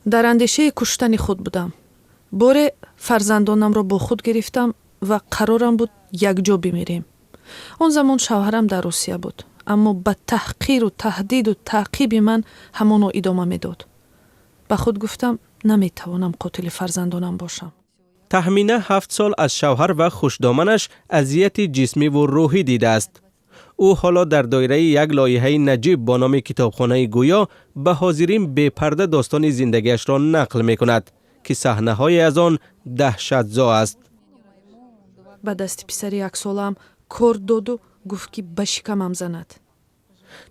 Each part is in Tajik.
Дар андешаи куштани худ будам. Боре фарзандонамро бо худ гирифтам ва қарорам буд, якҷо бимирем. Он замон шавҳарам дар Русия буд, аммо ба таҳқиру таҳдиду таъқиби ман ҳамоно идома медод. Ба худ гуфтам, наметавонам қотили фарзандонам бошам. Таҳмина 7 сол аз шавҳар ва хушдоманаш азияти ҷисмиву рӯҳӣ дидааст. Ӯ ҳоло дар доираи як лоиҳаи наҷиб бо номи «Китобхонаи гӯё» ба ҳозирин бепарда достони зиндагиашро нақл мекунад, ки саҳнаҳое аз он даҳшатзо аст. Ба дасти писари яксолаам корд доду гуфт, ки ба шикамам занад.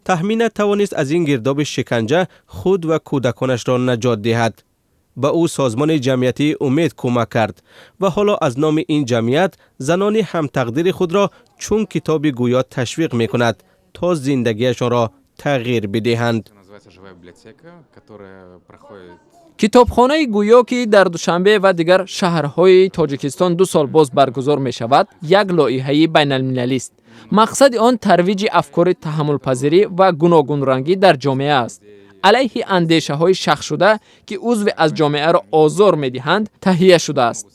Таҳмина тавонист аз ин гирдоби шиканҷа худ ва кӯдаконашро наҷот диҳад. Ба ӯ созмони ҷамъиятии «Умед» кӯмак кард ва ҳоло аз номи ин ҷамъият занони ҳамтақдири худро чун китоби гӯё ташвиқ мекунад, то зиндагиашонро тағйир бидиҳанд. Китобхонаи гӯё, ки дар Душанбе ва дигар шаҳрҳои Тоҷикистон 2 сол боз баргузор мешавад, як лоиҳаи байналмилалист. Мақсади он тарвиҷи афкори таҳаммулпазирӣ ва гуногунрангӣ дар ҷомеа аст. Алайҳи андешаҳои шахшуда, ки узви аз ҷомеаро озор медиҳанд, таҳия шудааст.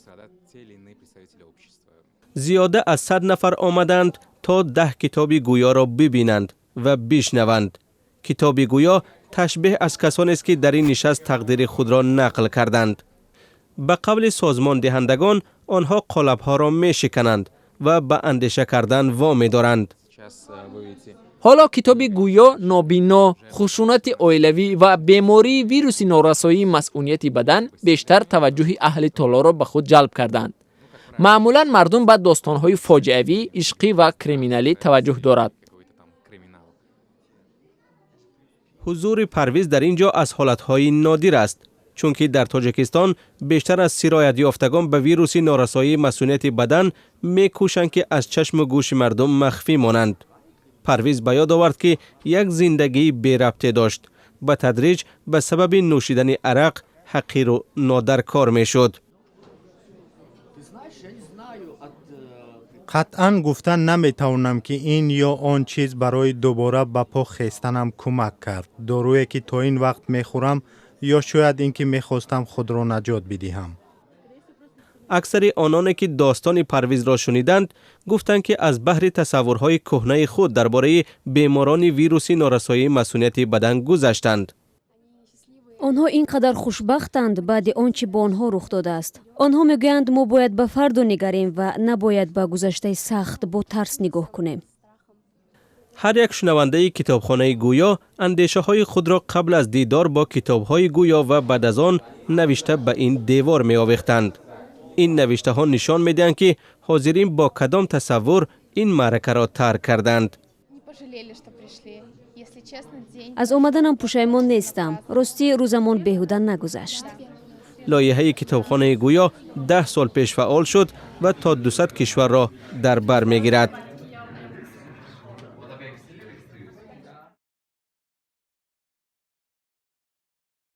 Зиёда аз 100 нафар омаданд, то 10 китоби гӯёро бибинанд ва бишнаванд. Китоби гӯё ташбеҳ аз касонест, ки дар ин нишаст тақдири худро нақл карданд. Ба қавли созмондиҳандагон, онҳо қолабҳоро мешикананд ва ба андеша кардан вомедоранд. Ҳоло китоби гӯё нобино, хушунати оилавӣ ва бемории вируси норасоии масунияти бадан бештар таваҷҷӯҳи аҳли толорро ба худ ҷалб карданд. Маъмулан мардум ба достонҳои фоҷиавӣ, ишқӣ ва криминалӣ таваҷҷӯҳ дорад. Ҳузури Парвиз дар ин ҷо аз ҳолатҳои нодир аст, чунки дар Тоҷикистон бештар аз сироятёфтагон ба вируси норасоии масунияти бадан мекӯшанд, ки аз чашму гӯши мардум махфӣ монанд. Парвиз ба ёд овард, ки як зиндагии берабте дошт, ба тадриҷ ба сабаби нӯшидани арақ ҳақиру нодаркор мешуд. Қатъан гуфта наметавонам, ки ин ё он чиз барои дубора ба по хестанам кӯмак кард, доруе, ки то ин вақт мехӯрам, ё шояд ин ки мехостам худро наҷот бидиҳам. Аксари ононе, ки достони Парвизро шуниданд, гуфтанд, ки аз баҳри тасаввурҳои кӯҳнаи худ дар бораи беморони вируси норасоии масунияти бадан гузаштанд. Онҳо ин қадар хушбахтанд баъди он чӣ бо онҳо рух додааст. Онҳо мегӯянд, мо бояд ба фардо нигарем ва набояд ба гузаштаи сахт бо тарс нигоҳ кунем. Ҳар як шунавандаи китобхонаи гӯё андешаҳои худро қабл аз дидор бо китобҳои гӯё ва баъд аз он навишта ба ин девор меовехтанд. Ин навиштаҳо нишон медиҳанд, ки ҳозирин бо кадом тасаввур ин маъракаро тарк карданд. Аз омаданам пушаймон нестам. Ростӣ, рӯзамон беҳуда нагузашт. Лоиҳаи китобхонаи гӯё 10 сол пеш фаъол шуд ва то 200 кишварро дар бар мегирад.